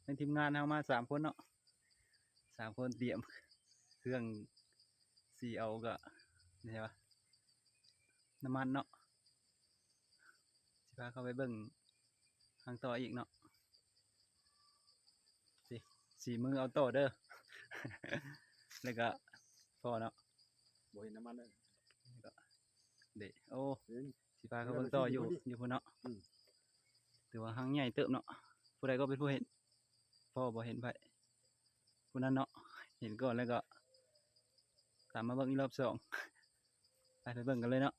ໃນທີມງານເຮົາມາສາມຄົນເນາະ ສາມຄົນຕຽມເຄື່ອງ ຊິເອົາກະ ນີ້ຫຍັງວະ ນ້ຳມັນເນາະ ຊິພາເຂົ້າໄປເບິ່ງທາງຕໍ່ອີກເນາະ ຊິ ສີມືເອົາຕໍ່ເດີ ແລ້ວກະພໍເນາະ ບໍ່ເຫັນນ້ຳມັນເດີ ແລ້ວກະ ເດ້ ໂອ້ ເຫັນ ຊິພາເຂົາເບິ່ງຕໍ່ຢູ່ ຢູ່ພຸ້ນເນາະ ອືມ ຖືວ່າຮັງໃຫຍ່ເຕີບເນາະ ຜູ້ໃດກໍເປັນຜູ້ເຫັນ ພໍ່ບໍ່ເຫັນໃຜ ຜູ້ນັ້ນເນາະ ເຫັນກ່ອນແລ້ວກໍຕາມມາເບິ່ງອີກລອບສອງ ໄປ ໄປເບິ່ງກັນເລີຍເນາະ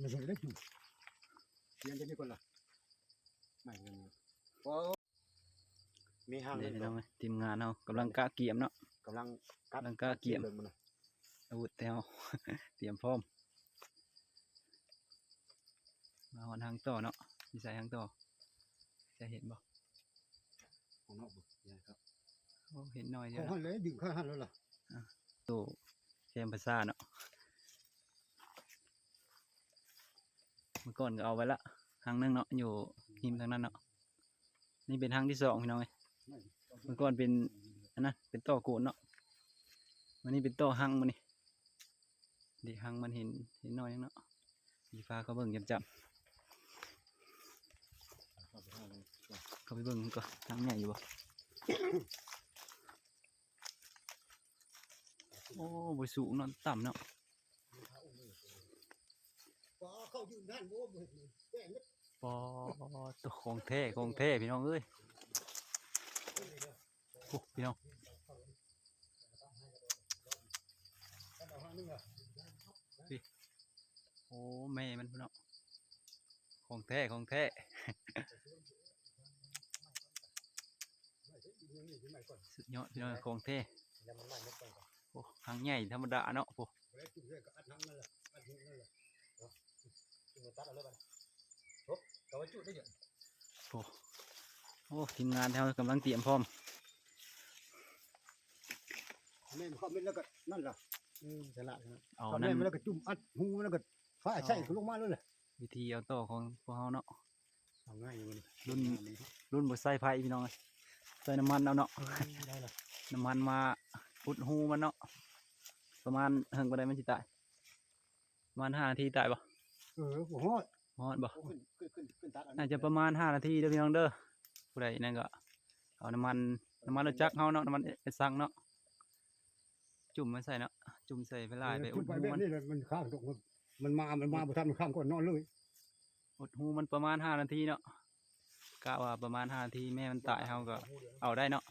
ມັນຊິໄດ້ຢູ່ ປ່ຽນກັນຢູ່ກ່ອນລະ ໃໝ່ກັນຢູ່ ມີຮັງ ນີ້ພີ່ນ້ອງເອີຍ ທີມງານເຮົາກຳລັງກະກຽມເນາະ ກຳລັງ ກຳລັງກະກຽມ ອາວຸດແຕ່ເຮົາ ຕຽມພ້ອມ ມາຮອດຮັງຕໍ່ເນາະ ຢູ່ໃສຮັງຕໍ່ ຈະເຫັນບໍ່ ຂ້າງນອກບໍ່ ໂອ້ ເຫັນໜ້ອຍດຽວ ເຂົາຫັ້ນແຫຼະ ດຶງເຂົ້າຫັ້ນແລ້ວລະ ໂຕແຄມພາສາເນາະ ເມື່ອກ່ອນກໍເອົາໄວ້ລະ ຮັງໜຶ່ງເນາະ ຢູ່ຮິມທາງນັ້ນເນາະ ນີ້ເປັນຮັງທີສອງພີ່ນ້ອງເອີຍ ເມື່ອກ່ອນເປັນອັນນັ້ນ ເປັນຕໍ່ໂກນເນາະ ມື້ນີ້ເປັນຕໍ່ຮັງມື້ນີ້ ເດ ຮັງມັນເຫັນ ເຫັນໜ້ອຍໜຶ່ງເນາະ ຊິພາເຂົ້າເບິ່ງຈຳໆ ເຂົ້າໄປເບິ່ງກ່ອນ ຮັງໃຫຍ່ຢູ່ບໍ່ ໂອ້ ບໍ່ສູງເນາະ ຕ່ຳເນາະ ປາເຂົ້າຢູ່ນັ້ນ ໂອ້ ບໍ່ເຫັນແປ້ງເລີຍ ປາ ໂຕ ຂອງແທ້ ຂອງແທ້ພີ່ນ້ອງເອີຍ ໂອ້ ພີ່ນ້ອງ ນີ້ ໂອ້ ແມ່ມັນພຸ້ນເນາະ ຂອງແທ້ ຂອງແທ້ ສຸດຍອດພີ່ນ້ອງ ຂອງແທ້ ໂອ້ ຮັງໃຫຍ່ທຳມະດາເນາະ ໂອ້ ໂອ້ ໂອ້ ທີມງານເຮົາກຳລັງຕຽມພ້ອມ ແມ່ນເຂົ້າເມັດແລ້ວກໍນັ້ນລະ ເອີ ສະຫຼະ ເອົາ ເຂົ້າເມັດແລ້ວກໍຈຸ່ມອັດຮູແລ້ວກໍ ຟ້າໃສ່ ເອົາ ລົງມາເລີຍແຫຼະ ວິທີເອົາຕໍ່ຂອງພວກເຮົາເນາະ ເອົາງ່າຍຢູ່ນີ້ ລຸ້ນ ລຸ້ນບໍ່ໃສ່ໄຟພີ່ນ້ອງເອີຍ ໃສ່ນ້ຳມັນເອົາເນາະ ອືມ ໄດ້ລະ ນ້ຳມັນມາອຸດຮູມັນເນາະ ປະມານເຫິງປານໃດມັນຊິຕາຍ ປະມານຫ້ານາທີຕາຍບໍ່ ເອີ ບໍ່ຮອດ ບໍ່ຮອດບໍ່ ຂຶ້ນ ຂຶ້ນ ຂຶ້ນ ຂຶ້ນຕັດເອົາ ໜ້າຈະປະມານຫ້ານາທີເດີພີ່ນ້ອງເດີ ຜູ້ໃດນັ້ນກໍເອົານ້ຳມັນ ນ້ຳມັນລົດຈັກເຮົາເນາະ ນ້ຳມັນເອສຊັງເນາະ ຈຸ່ມມາໃສ່ເນາະ ຈຸ່ມໃສ່ໄປຫຼາຍ ເອີ ໄປອຸດຮູມັນ ຈຸ່ມໄປແບບນີ້ແຫຼະ ມັນຄ້າງຕົກ ມັນມາ ມັນມາບໍ່ທັນ ມັນຄ້າງກ່ອນນອນເລີຍ ອຸດຮູມັນປະມານຫ້ານາທີເນາະ ກະວ່າປະມານຫ້ານາທີແມ່ມັນຕາຍ ເຮົາກໍເອົາໄດ້ເນາະ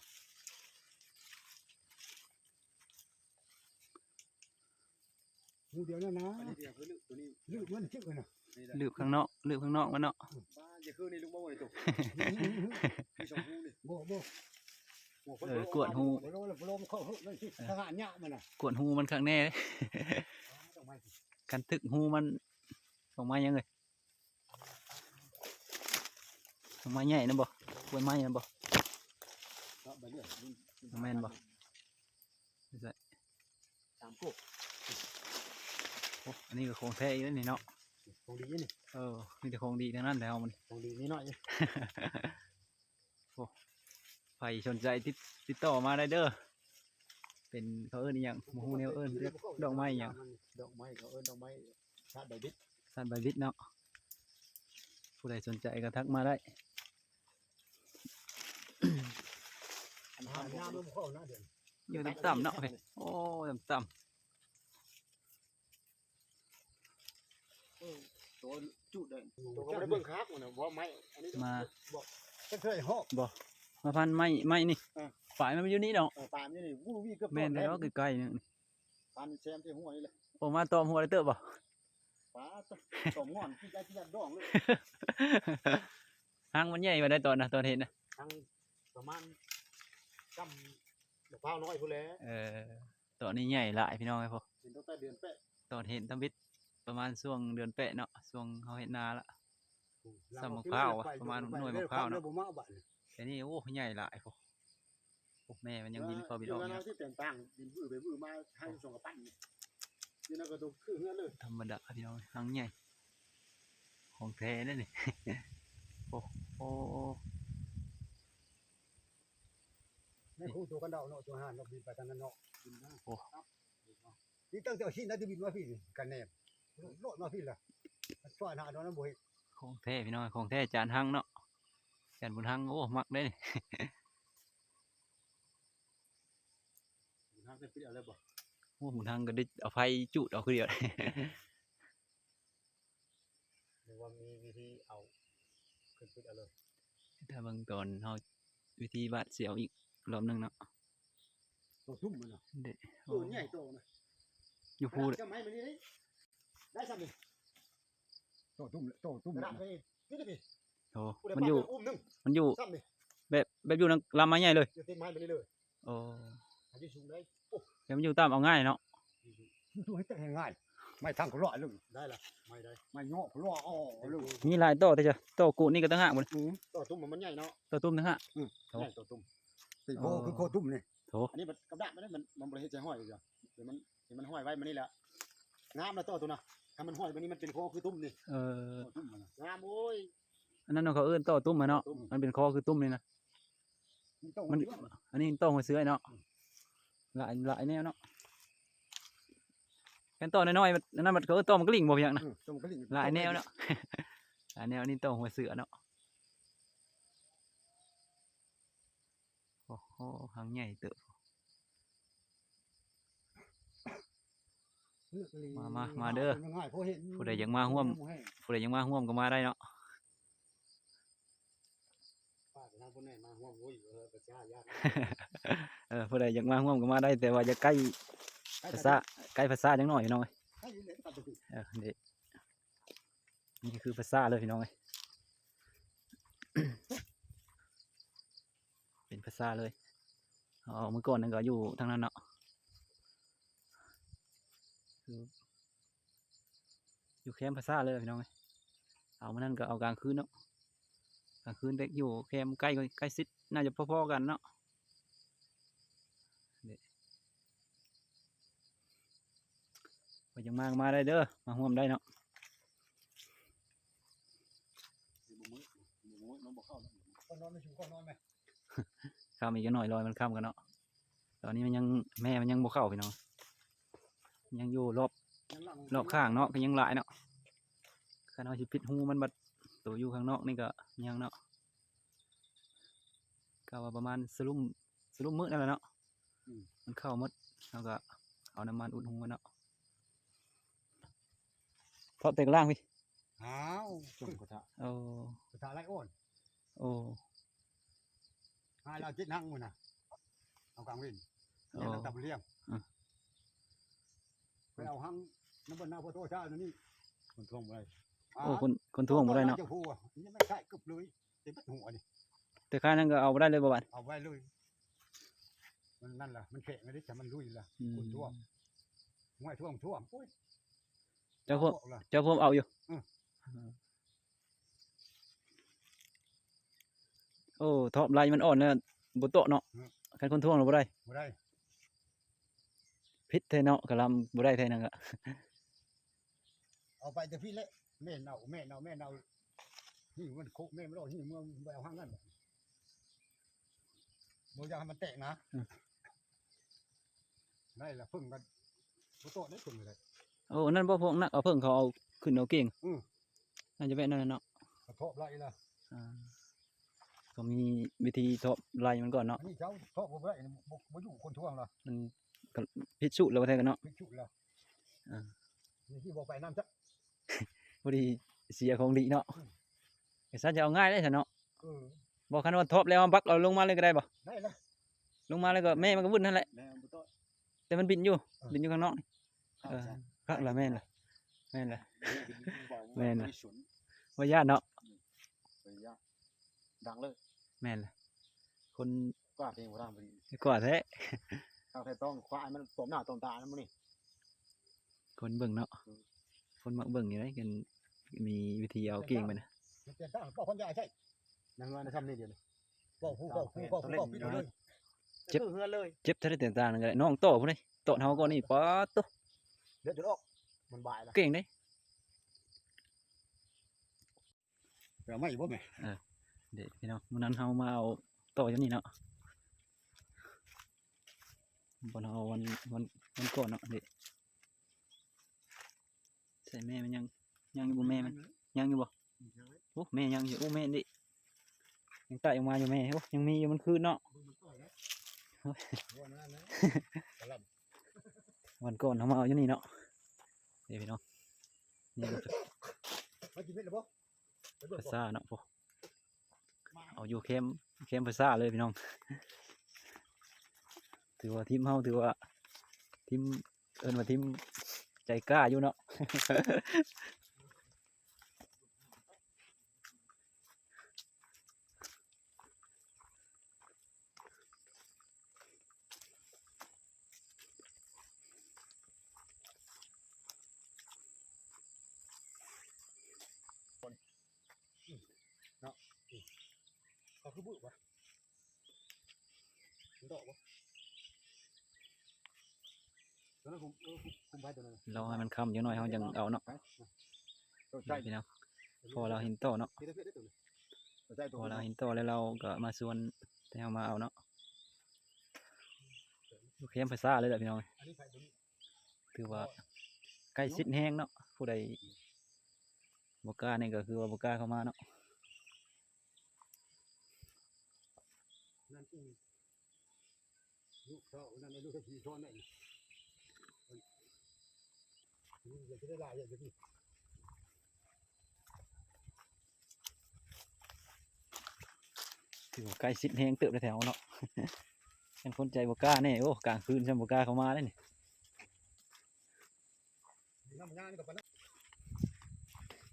ຮູດຽວນັ້ນນະ ອັນນີ້ຄືລຶກ ໂຕນີ້ລຶກມັນຈຶກນະ ນີ້ແຫຼະ ລຶກຂ້າງນອກ ລຶກຂ້າງນອກມັນເນາະ ອືມ ບ້ານຈະຄືນີ້ລູກບໍ່ໄດ້ຕົກ ມີສອງຮູນີ້ ບໍ່ ບໍ່ ເອີ ກວດຮູ ບໍ່ລົງ ບໍ່ລົງ ເຂົ້າຮູນັ້ນຊິ ເອີ ທະຫານຍາກມັນນະ ກວດຮູມັນຄັກແນ່ ດອກໄມ້ ຄັນຖືກຮູມັນ ດອກໄມ້ຫຍັງເອີຍ ດອກໄມ້ໃຫຍ່ນຳບໍ່ ກ້ວຍໄມ້ນຳບໍ່ ເນາະ ໃບເລື່ອຍ ແມ່ນບໍ່ ໃສ່ ສາມໂກກ ໂອ້ ອັນນີ້ກໍຂອງແທ້ອີກແລ້ວນີ້ເນາະ ຂອງດີນີ້ ເອີ ມີແຕ່ຂອງດີທັງນັ້ນແຫຼະເຮົາມັນ ຂອງດີນິດໜ້ອຍ ໂອ້ ໃຜສົນໃຈຕິດ ຕິດຕໍ່ມາໄດ້ເດີ ເປັນ ເຂົາເອີ້ນອີ່ຫຍັງ ບໍ່ຮູ້ແນວເອີ້ນ ດອກໄມ້ຫຍັງ ດອກໄມ້ ເຂົາເອີ້ນດອກໄມ້ ຊາດໃບບິດ ຊາດໃບບິດເນາະ ຜູ້ໃດສົນໃຈກໍທັກມາໄດ້ ອັນຫາຍາມມັນບໍ່ເຂົ້ານະ ດຽວນີ້ ຢູ່ຕ່ຳໆເນາະ ໂອ້ ຕ່ຳໆ ເອີ ໂຕຈູດໄດ້ ໂຕກໍບໍ່ໄດ້ເບິ່ງຄັກນະ ບໍ່ໄມ້ ອັນນີ້ ມາ ບໍ່ ຈັກເທື່ອຮອບ ບໍ່ ມາພັນໄມ້ ໄມ້ນີ້ ເອີ ປາຍມັນຢູ່ນີ້ເນາະ ເອີ ປາຍມັນຢູ່ນີ້ ວູວີເກືອບ ແມ່ນແລ້ວ ໃກ້ໆ ໜຶ່ງ ພັນແຊມໃສ່ຫົວນີ້ແຫຼະ ໂອ້ ມາຕອມຫົວໄດ້ເຕີບບໍ່ ປາດ ຕອມງ່ອນ ກິນໄດ້ກິນດອງເລີຍ ຮັງມັນໃຫຍ່ປານໃດຕອນນະ ຕອນເຫັນນະ ຮັງປະມານຊ່ຳບັກພ້າວນ້ອຍພຸ້ນແຫຼະ ເອີ ຕອນນີ້ໃຫຍ່ຫຼາຍພີ່ນ້ອງເອີຍ ເຫັນຕັ້ງແຕ່ເດືອນແປດ ຕອນເຫັນທຳອິດປະມານຊ່ວງເດືອນແປດເນາະ ຊ່ວງເຮົາເຮັດນາລະ ຊ່ຳບັກພ້າວ ປະມານໜ່ວຍບັກພ້າວເນາະ ແຕ່ນີ້ ໂອ້ ໃຫຍ່ຫຼາຍພຸ້ນ ໂອ້ ແມ່ມັນຍັງບິນເຂົ້າບິນອອກຢູ່ ເວລາທີ່ແຕກຕ່າງ ບິນວືໄປວືມາ ໃຫ້ສອງກະປັນ ຢູ່ນັ້ນກໍຕົກຄືເຮືອນເລີຍ ທຳມະດາພີ່ນ້ອງ ຮັງໃຫຍ່ ຂອງແທ້ເດ້ນີ້ ໂອ້ ໂອ້ ຮູ້ຕົວກັນດອກເນາະ ຕົວຫານເນາະ ບິນໄປທາງນັ້ນເນາະ ໂອ້ ນີ້ຕັ້ງແຕ່ຊີ້ນນະ ທີ່ບິນມາພີ້ນີ້ ກະແນມໂລດມາພີ້ລະ ຊ່ອຍຫາດອກນະ ບໍ່ເຫັນ ຂອງແທ້ພີ່ນ້ອງ ຂອງແທ້ຈານຮັງເນາະ ຈານບຸນຮັງ ໂອ້ ມັກເດ້ນີ້ ບຸນຮັງເພິ່ນປິດເອົາເລີຍບໍ່? ໂອ້ ບຸນຮັງກໍໄດ້ເອົາໄຟຈູດເອົາຄືດຽວ ຫຼືວ່າມີວິທີເອົາຂຶ້ນປິດເອົາເລີຍ ຖ້າເບິ່ງຕອນເຮົາວິທີບາດສຽວອີກລອບໜຶ່ງເນາະ ໂຕຕຸ້ມມັນນະ ເດ້ ໂຕໃຫຍ່ໂຕນະ ຢູ່ພູ ຈຳໃຫ້ມັນນີ້ໄດ້ ໄດ້ຊ່ຳນີ້ ໂຕຕຸ້ມ ໂຕຕຸ້ມ ກະດາດໄປນີ້ ໂອ້ ມັນຢູ່ ມັນຢູ່ ຊ່ຳນີ້ ແບບ ແບບຢູ່ນຳລຳໄມ້ໃຫຍ່ເລີຍ ຢູ່ຕີນໄມ້ມັນນີ້ເລີຍ ໂອ້ ອັນນີ້ສູງໄດ໋ ໂອ້ ແຕ່ມັນຢູ່ຕາມເອົາງ່າຍເນາະ ຢູ່ສູງ ຢູ່ສູງເຮັດຈັ່ງໃດງ່າຍ ໄມ້ທັງກໍລອດເລີຍ ໄດ້ລະ ໄມ້ໄດ້ ໄມ້ເຍາະກໍລອດເອົາເລີຍ ມີຫຼາຍຕໍ່ຕິ ຕໍ່ກູດນີ້ກໍຕ່າງຫາກບໍ່ ອື ຕໍ່ຕຸ້ມມັນໃຫຍ່ເນາະ ຕໍ່ຕຸ້ມຕ່າງຫາກ ອື ໂອ້ ໃຫຍ່ຕໍ່ຕຸ້ມ ເປັນໂຄ ອໍ ຄືໂຄຕຸ້ມນີ້ ໂຖ ອັນນີ້ມັນກັບດາບມັນ ມັນ ມັນບໍ່ໄດ້ເຮັດໃສ່ຫ້ອຍເທື່ອ ມັນ ມັນຫ້ອຍໄວ້ມານີ້ແຫຼະ ງາມລະຕໍ່ຕົວນະ ຖ້າມັນຫ້ອຍໄປນີ້ມັນເປັນຄໍຄືຕຸ້ມນີ້ ເອີ ຕຸ້ມມັນນະ ງາມໂອ້ຍ ອັນນັ້ນເຂົາເອີ້ນຕໍ່ຕຸ້ມຫັ້ນເນາະ ຕຸ້ມ ມັນເປັນຄໍຄືຕຸ້ມນີ້ນະ ມັນ ອັນນີ້ຕໍ່ຫົວເສືອເນາະ ອືມ ຫຼາຍ ຫຼາຍແນວເນາະ ແມ່ນຕໍ່ນ້ອຍໆ ອັນນັ້ນມັນ ເຂົາເອີ້ນຕໍ່ໝາກກະລິ່ງບໍ່ ພຽງນະ ເອີ ຕໍ່ໝາກກະລິ່ງ ຫຼາຍແນວເນາະ ຫຼາຍແນວ ອັນນີ້ຕໍ່ຫົວເສືອເນາະ. ໂອ້ໂຫ ຮັງໃຫຍ່ເຕີບ ມາ ມາ ມາເດີ ຜູ້ໃດຢາກມາຮ່ວມ ຜູ້ໃດຢາກມາຮ່ວມກໍມາໄດ້ເນາະ ເອີ ຜູ້ໃດຢາກມາຮ່ວມກໍມາໄດ້ ແຕ່ວ່າຢ່າໃກ້ ໃກ້ພາສາ ໃກ້ພາສາຈັກໜ້ອຍພີ່ນ້ອງເອີຍ ເອີ ນີ້ຄືພາສາເລີຍພີ່ນ້ອງເອີຍ ເປັນພາສາເລີຍ ເອົາ ເອົາມື້ກ່ອນນັ້ນກໍຢູ່ທາງນັ້ນເນາະ ຢູ່ແຄມພາສາເລີຍພີ່ນ້ອງເອີຍ ເອົາມື້ນັ້ນກໍເອົາກາງຄືນເນາະ ກາງຄືນແຕ່ຢູ່ແຄມໃກ້ ໃກ້ຊິດ ໜ້າຈະພໍໆກັນເນາະ ໃຜຢາກມາກໍມາໄດ້ເດີ ມາຮ່ວມໄດ້ເນາະ ຄ່ຳອີກຈັກໜ້ອຍ ລອຍມັນຄ່ຳກັນເນາະ ຕອນນີ້ມັນຍັງ ແມ່ມັນຍັງບໍ່ເຂົ້າພີ່ນ້ອງ ຍັງຢູ່ລອບ ລອບຂ້າງເນາະ ກໍຍັງຫຼາຍເນາະ ຄັນເຮົາຊິປິດຮູມັນບັດ ໂຕຢູ່ຂ້າງນອກນີ້ກໍຍັງເນາະ ກະວ່າປະມານສະລຸມ ສະລຸມມື້ນັ້ນແຫຼະເນາະ ອືມ ມັນເຂົ້າໝົດ ເຮົາກໍເອົານ້ຳມັນອຸດຮູມັນເນາະ ເພາະແຕ່ກະລ່າງພີ້ ອ້າວ ຈຸ່ມກະທະ ໂອ້ ກະທະໄລ່ໂອນ ໂອ້ ຫາລາວເຈັດນັງມື້ນະ ເອົາກາງເວັນ ໂອ້ ເຮັດນຳຕາບຸນລ້ຽງ ອືມ ໄປເອົາຮັງນຳບັນດາພໍ່ໂຕຊາວນີ້ ຄົນທວງບໍ່ໄດ້ ໂອ້ ຄົນ ຄົນທວງບໍ່ໄດ້ເນາະ ເຈົ້າຜູ້ນີ້ແມ່ນໃຊ້ກຶບເລີຍ ເຕັມບັດຫົວນີ້ ແຕ່ຂ້າງນັ້ນກໍເອົາບໍ່ໄດ້ເລີຍບໍ່ບາດ ເອົາໄວ້ເລີຍ ມັນນັ້ນລະ ມັນແຂງລະເດ້ ຖ້າມັນລຸຍລະ ອືມ ຄົນທວງ ຫ້ວຍ ທວງ ທວງ ໂອ້ຍ ເຈົ້າພວກ ເຈົ້າພວກເອົາຢູ່ ອືມ ໂອ້ ທອບໄລ່ມັນອ່ອນນະ ບໍ່ເຕາະເນາະ ອືມ ຄັນຄົນທວງລະບໍ່ໄດ້ ບໍ່ໄດ້ ຜິດແທ້ເນາະ ກະລຳບໍ່ໄດ້ແທ້ນັ້ນກະ ເອົາໄປແຕ່ພີ້ແຫຼະ ແມ່ນເອົາ ແມ່ນເອົາ ແມ່ນເອົາ ຫິ້ວມັນໂຄະ ແມ່ນມັນເອົາຫິ້ວເມືອ ໄປເອົາທາງນັ້ນ ບໍ່ຢາກໃຫ້ມັນແຕກນະ ອືມ ໄດ້ລະ ເພິ່ງກັນ ບໍ່ເຕາະໄດ້ເພິ່ງກໍໄດ້ ໂອ້ ນັ້ນບໍ່ ພວກນັກເອົາເຜິ້ງເຂົາເອົາຂຶ້ນເອົາເກັ່ງ ອືມ ໜ້າຈະແມ່ນນັ້ນແຫຼະເນາະ ກະທອບໄລ່ລະ ອ່າ ກໍມີວິທີທອບໄລ່ມັນກ່ອນເນາະ ອັນນີ້ເຈົ້າທອບບໍ່ໄດ້ ບໍ່ ບໍ່ຢູ່ຄົນທວງລະ ມັນກະຜິດສູດລະວ່າແທ້ກັນເນາະ ຜິດສູດລະ ອ່າ ນີ້ຊິບໍ່ໄປນຳຈັກ ພໍດີເສຍຂອງດີເນາະ ອືມ ໄອ້ສັດຈະເອົາງ່າຍເດ້ຊັ້ນເນາະ ເອີ ບໍ່ ຄັນວ່າທອບແລ້ວເຮົາບັກເອົາລົງມາເລີຍກໍໄດ້ບໍ່? ໄດ້ລະ ລົງມາແລ້ວກໍແມ່ມັນກໍວຶ້ນຫັ້ນແຫຼະ ແຕ່ມັນບິນຢູ່ ເອີ ບິນຢູ່ຂ້າງນອກນີ້ ເອີ ຄັກລະ ແມ່ນລະ ແມ່ນລະ ແມ່ນລະ ບໍ່ຢ້ານເນາະ ອືມ ບໍ່ຢ້ານ ດັງເລີຍ ແມ່ນລະ ຄົນ ກວ່າເພງບໍ່ດັງບໍ່ດີ ກວ່າແທ້ ຕັ້ງແຕ່ຕ້ອງຄວາຍມັນຕົມໜ້າຕົມຕານຳມື້ນີ້ ຄົນເບິ່ງເນາະ ອືມ ຄົນມັກເບິ່ງຢູ່ເດ້ ກັນມີວິທີເອົາເກັ່ງໄປນະ ເປັນຕາເວົ້າຄວາມຢາກໃຊ້ ໃນເຮືອນນະຊ່ຳນີ້ດຽວນີ້ ເວົ້າຜູ້ ເວົ້າຜູ້ ເວົ້າຜູ້ ເວົ້າປິດເລີຍ ເຈັບ ເຮືອນເລີຍ ເຈັບແທ້ແຕ່ຕ່າງນັ້ນກໍໄດ້ ນ້ອງຕໍ່ພຸ້ນເດ້ ຕອດເຮົາກ່ອນນີ້ ປາດໂທ້ ເລືອດຈົນອອກ ມັນບາຍລະ ເກັ່ງເດ້. ໄປເອົາໄມ້ບໍ່ແມ່ ເອີ ເດ້ພີ່ນ້ອງ ມື້ນັ້ນເຮົາມາເອົາຕໍ່ຢູ່ນີ້ເນາະ ບ່ອນເຮົາເອົາວັນ ວັນ ວັນກ່ອນເນາະເດ້. ໃສ່ແມ່ມັນຍັງ ຍັງຢູ່ບໍ່ແມ່ມັນ? ຍັງຢູ່ບໍ່? ໂອ້ ແມ່ຍັງຢູ່. ໂອ້ ແມ່ນີ້ ຍັງໄຕ່ອອກມາຢູ່ແມ່. ໂອ້ ຍັງມີຢູ່ ມັນຄືນເນາະ. ວັນກ່ອນເຮົາມາເອົາຢູ່ນີ້ເນາະ ເດ້ພີ່ນ້ອງ. ນີ້ກໍ ພາສາເນາະ ໂອ້ ເອົາຢູ່ແຄມ ແຄມພາສາເລີຍພີ່ນ້ອງ. ຖືວ່າທີມເຮົາ ຖືວ່າທີມ ເອີ້ນວ່າທີມໃຈກ້າຢູ່ເນາະ. ເນາະ ເຂົາຄືບຶວະ ມັນດອກບໍ່? ຕົວນັ້ນຄຸມ ເອີ ຄຸມ ຄຸມໄວ້ຕົວນັ້ນນະ. ລໍໃຫ້ມັນຄ່ຳຈັກໜ້ອຍ ເຮົາຈັ່ງເອົາເນາະ ໄປ ພີ່ນ້ອງ. ພໍລາວເຫັນຕໍ່ເນາະ ພໍລາວເຫັນຕໍ່ແລ້ວ ລາວກໍມາຊວນໃຫ້ເຮົາມາເອົາເນາະ. ຢູ່ແຄມພາສາເລີຍແຫຼະພີ່ນ້ອງ. ຖືວ່າໃກ້ຊິດແຮງເນາະ. ຜູ້ໃດບໍ່ກ້ານີ້ກໍຄືວ່າບໍ່ກ້າເຂົ້າມາເນາະ. ນັ້ນອີກ ລູກເຂົາ ນັ້ນ ລູກເຂົາຂີ່ຊ້ອນໄດ້ນີ້ ມັນຈະໄດ້ຫຼາຍຢ່າງນີ້. ຖືວ່າໃກ້ຊິດແຮງເຕີບແຖວເນາະ. ຄັນຄົນໃຈບໍ່ກ້າແນ່ ໂອ້ ກາງຄືນຊ້ຳບໍ່ກ້າເຂົ້າມາເດ້ນີ້.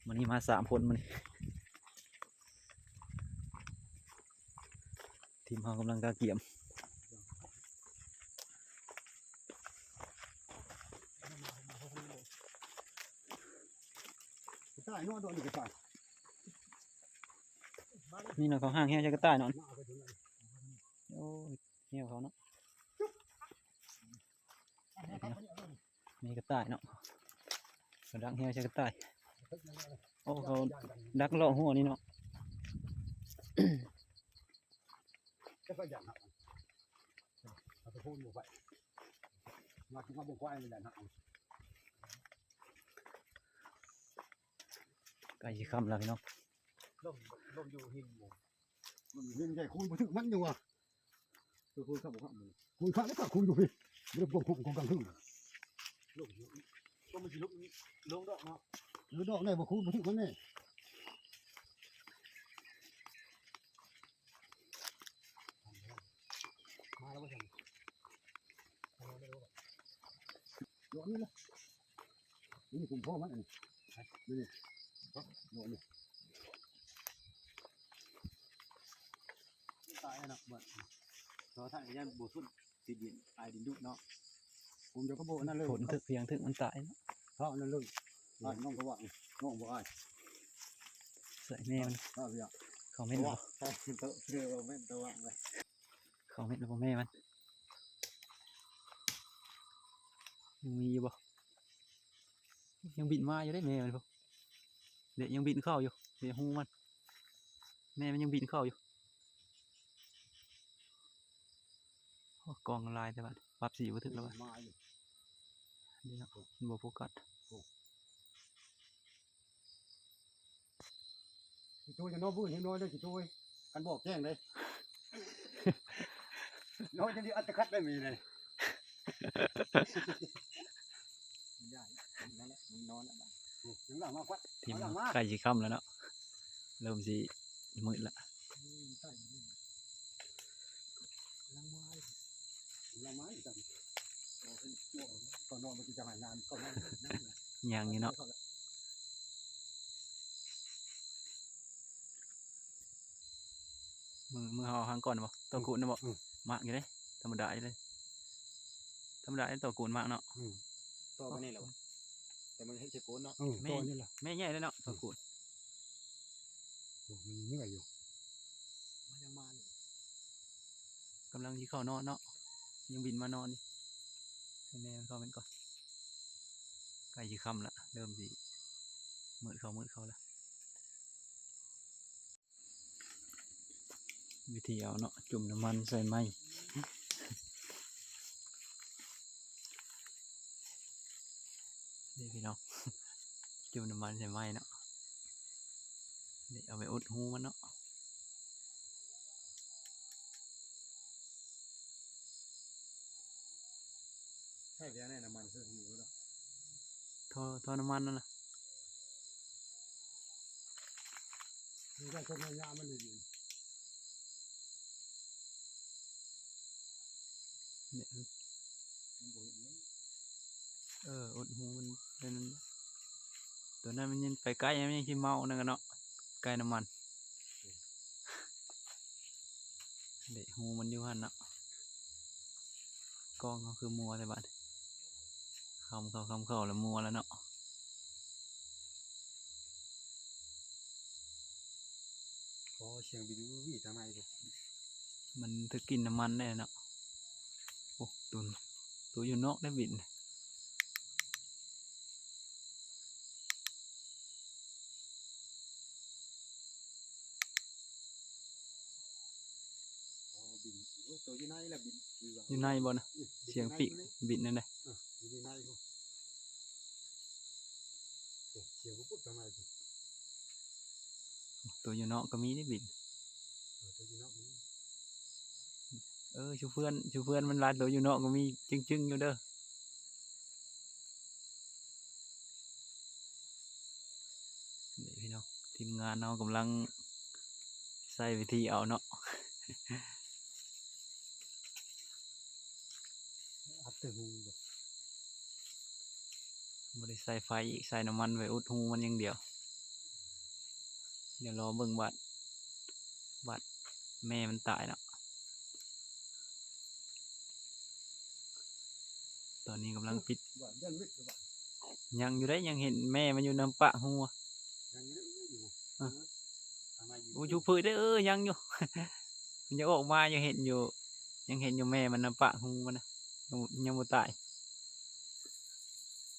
ມື້ນີ້ມາສາມຄົນມື້ນີ້ ທີມເຮົາກຳລັງກະກຽມ. ກະຕ່າຍເນາະ ດອກນີ້ກະຕ່າຍ ນີ້ເນາະ ເຂົາຫາງແຮວໃສ່ກະຕ່າຍເນາະ. ໂອ້ຍ ແຮວເຂົາເນາະ ນີ້ກະຕ່າຍເນາະ ກະດັກແຮວໃສ່ກະຕ່າຍ. ໂອ້ ເຂົາດັກເລາະຫົວນີ້ເນາະ. ໃກ້ຊິຄ່ຳແລ້ວພີ່ນ້ອງ ລົມ ລົມຢູ່ຫີນ ມັນຍິງໃຫຍ່ ຄູນບໍ່ຖືກມັນຢູ່ວ່າ ເອີ ຄູນຄັກບໍ່ຄັກ ຄູນຄັກແລ້ວກໍຄູນຢູ່ພີ້ ບໍ່ໄດ້ຄວບຄຸມຂອງກາງຄືນ ລົງຢູ່ ກໍມັນຊິລົງ ລົງດອກເນາະ ເອີ ດອກໄດ້ບໍ່ ຄູນບໍ່ຖືກມັນແນ່. ມາແລ້ວບໍ່ຊັ້ນ ມາແລ້ວບໍ່ ດອກນີ້ລະ ນີ້ກຸມພໍ່ມັນອັນນີ້ ນີ້ ດອກນີ້ ຕາຍແລ້ວເນາະ ເບິດ ເພາະວ່າທ່ານກໍຢ້ານບໍ່ທົນ ຕິດດິນ ອາຍດິນດຸເນາະ ຜົນເດີກໍບໍ່ອັນນັ້ນເລີຍ ຜົນຖືກພຽງຖືກມັນຕາຍເນາະ ເພາະອັນນັ້ນເລີຍ ອ້າຍນ້ອງກໍວ່າ ນ້ອງບໍ່ອາຍ ໃສ່ແມ່ມັນ ເຂົ້າເໝັ້ນບໍ່ ເຂົ້າເໝັ້ນບໍ່ແມ່ມັນ ຍັງມີຢູ່ບໍ່? ຍັງບິນມາຢູ່ເດ້ແມ່ມັນພຸ້ນ ເດ ຍັງບິນເຂົ້າຢູ່ ເດ ຮູມັນ ແມ່ມັນຍັງບິນເຂົ້າຢູ່. ໂອ້ ກອງຫຼາຍແທ້ບາດ ປັບສີບໍ່ຖືກແລ້ວບາດ ມາຢູ່ ນີ້ເນາະ ມັນບໍ່ໂຟກັດ ໂອ້ ຂີ້ໂຕຢ່າເນາະ ບືນໃຫ້ນ້ອຍເດີຂີ້ໂຕເອີຍ ຄັນບອກແຈ້ງເດ້ ນ້ອຍຈັ່ງຊິອັດຕະຄັດໄດ້ມີເດ້. ມັນນອນແລ້ວ ມັນນອນແລ້ວບາດນີ້ ໂອ້ ຍັງຫຼັງມາຄວັດ ທີມ ໃກ້ຊິຄ່ຳແລ້ວເນາະ ເລີ່ມຊິມືດລະ ອືມ ໃກ້ ກຳລັງມາ ກຳລັງມາອີກ ຕອນນອນມັນຈະຫາຍງານ ຕອນນັ້ນ ຍັງຢູ່ເນາະ ມື້ ມື້ເຮົາຫາງກ່ອນບໍ່ ຕໍ່ກູດນະບໍ່ ອືມ ມັກຢູ່ເດ້ ທຳມະດາຢູ່ເດ້ ທຳມະດາເດ້ ຕໍ່ກູດມັກເນາະ ອືມ ຕໍ່ໄປນີ້ແຫຼະ ແຕ່ມັນເຮັດໃສ່ໂກນເນາະ ອືມ ແມ່ ຕໍ່ນີ້ລະ ແມ່ໃຫຍ່ເລີຍເນາະ ຕໍ່ກູດ ໂອ້ ມັນເມື່ອຍຢູ່ ມັນຍັງມາຢູ່ ກຳລັງຊິເຂົ້ານອນເນາະ ຍັງບິນມານອນຢູ່ ໃຫ້ແມ່ມັນເຂົ້າເປັນກ່ອນ ໃກ້ຊິຄ່ຳລະ ເລີ່ມຊິມືດເຂົ້າ ມືດເຂົ້າລະ. ວິທີເອົາເນາະ ຈຸ່ມນ້ຳມັນໃສ່ໄມ້ ຫາ ເນາະ ຈຸ່ມນ້ຳມັນໃສ່ໄມ້ເນາະ ນີ້ເອົາໄປອຸດຮູມັນເນາະ. ໃຊ້ແຕ່ໃນນ້ຳມັນຄືຢູ່ເນາະ ທໍ່ ທໍ່ນ້ຳມັນນັ້ນນະ ມີແຕ່ຄົນຍາມມັນຢູ່ ເອີ ອຸດຮູມັນເປັນ ຕົວນັ້ນມັນຍັງໄປໃກ້ ມັນຍັງຊິເມົານັ້ນກະເນາະ ໃກ້ນ້ຳມັນ. ເດະ ຮູມັນຢູ່ຫັ້ນເນາະ ກ້ອງເຮົາຄືມົວແທ້ບາດ ຄຳເຂົ້າ ຄຳເຂົ້າລະມົວລະເນາະ. ໂອ້ ສຽງບິນວິວວິວທາງໃນພຸ້ນ ມັນຖືກກິ່ນນ້ຳມັນແດ່ເນາະ. ໂອ້ ໂຕ ໂຕຢູ່ນອກໄດ້ບິນ. ອໍ ບິນ ໂອ້ ໂຕຢູ່ໃນລະບິນ ຢູ່ໃນບໍ່ນະ? ອືມ ສຽງປີກບິນນັ້ນເດ້ ເອີ ຢູ່ໃນພຸ້ນ ໂອ້ ສຽງປຸບໆທາງໃນພຸ້ນ. ໂຕຢູ່ນອກກະມີເດ້ບິນ ເອີ ໂຕຢູ່ນອກກະມີ ເອີ ຢູ່ເພື່ອນ ຢູ່ເພື່ອນມັນຫຼາຍ ໂຕຢູ່ນອກກະມີຈຶ້ງໆຢູ່ເດີ. ນີ້ພີ່ນ້ອງ ທີມງານເຮົາກຳລັງໃຊ້ວິທີເອົາເນາະ ອັດແຕ່ຮູບໍ່ ບໍ່ໄດ້ໃສ່ໄຟອີກ ໃສ່ນ້ຳມັນໄວ້ອຸດຮູມັນຢ່າງດຽວ. ດຽວລໍເບິ່ງບາດ ບາດແມ່ມັນຕາຍເນາະ. ຕອນນີ້ກຳລັງປິດ ຍັງຢູ່ເດ້ ຍັງເຫັນແມ່ມັນຢູ່ນຳປາກຮູ ຍັງຢູ່ເດ້ ເອີ ໂອ້ ຢູ່ເພີ້ນເດ້ ເອີ ຍັງຢູ່ ມັນຍັງອອກມາ ຍັງເຫັນຢູ່ ຍັງເຫັນຢູ່ແມ່ມັນນຳປາກຮູມັນນະ ຍັງ ຍັງບໍ່ຕາຍ.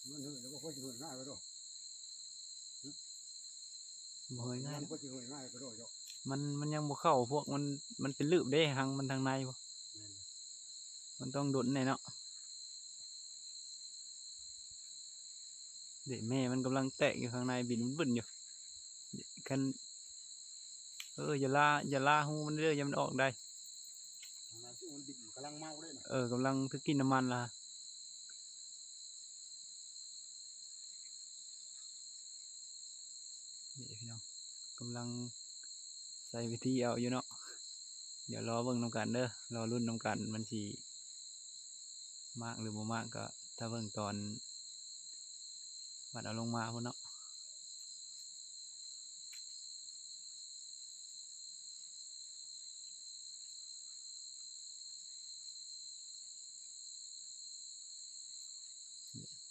ມັນເຫີຍແລ້ວບໍ່ຄ່ອຍຊິເຫີຍງ່າຍກະໂດດ ບໍ່ເຫີຍງ່າຍ ມັນບໍ່ຄ່ອຍຊິເຫີຍງ່າຍກະໂດດເນາະ ມັນ ມັນຍັງບໍ່ເຂົ້າພວກມັນ ມັນເປັນລືບເດ້ ຮັງມັນທາງໃນພຸ້ນ ແມ່ນ ມັນຕ້ອງດົນແດ່ເນາະ. ເດະ ແມ່ມັນກຳລັງແຕກຢູ່ຂ້າງໃນ ບິນບຶ້ນໆຢູ່ ຄັນ ເອີ ຢ່າລາ ຢ່າລາຮູມັນເດີ ຢ່າມັນອອກໄດ້ ມັນບິນກຳລັງເມົາເດ້ນະ ເອີ ກຳລັງຖືກກິ່ນນ້ຳມັນລະ. ນີ້ພີ່ນ້ອງ ກຳລັງໃຊ້ວິທີເອົາຢູ່ເນາະ ດຽວລໍເບິ່ງນຳກັນເດີ ລໍລຸ້ນນຳກັນ ມັນຊິມາກຫຼືບໍ່ມາກ ກະຖ້າເບິ່ງຕອນມັນເອົາລົງມາພຸ້ນເນາະ.